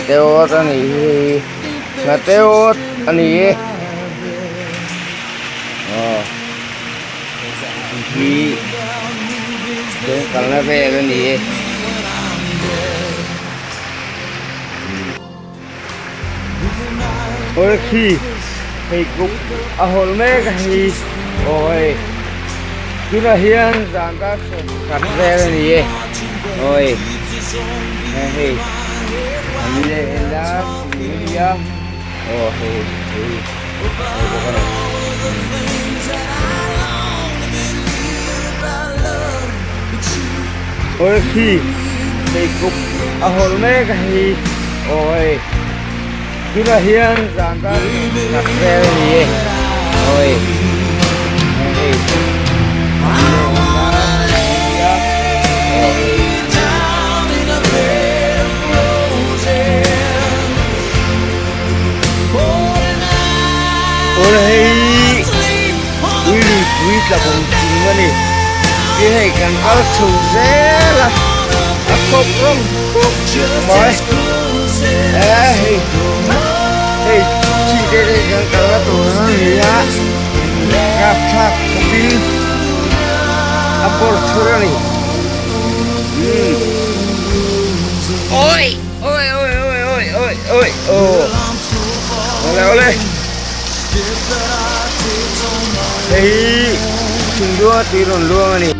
Hnahte awt a nih hi hei hnahte awt a ni e aw hi cheng kalna vel a ni e. Aw khi hei kuk a hawlh mek a hei aw hei tunah hian zan dar sawm khat vel a ni e aw hei hei an leh la thing a nia aw hei hei hei bawk a ni. Aw khi hei kuk a hawlh mek a hei aw hei tunah hian zan dar khat vel a ni e aw hei hei aw hei ui lui pui tla bawm chung a ni ti hei kan kal chho zel a a khawp rawng khawp mai e hei hei chi te te kan kal na tur a ni a rapthlak khawpin a pawr thur a ni umm awi awi awi awi awi awi awi aw awle awle. Hei hi thingluang a tui rawn luang a ni.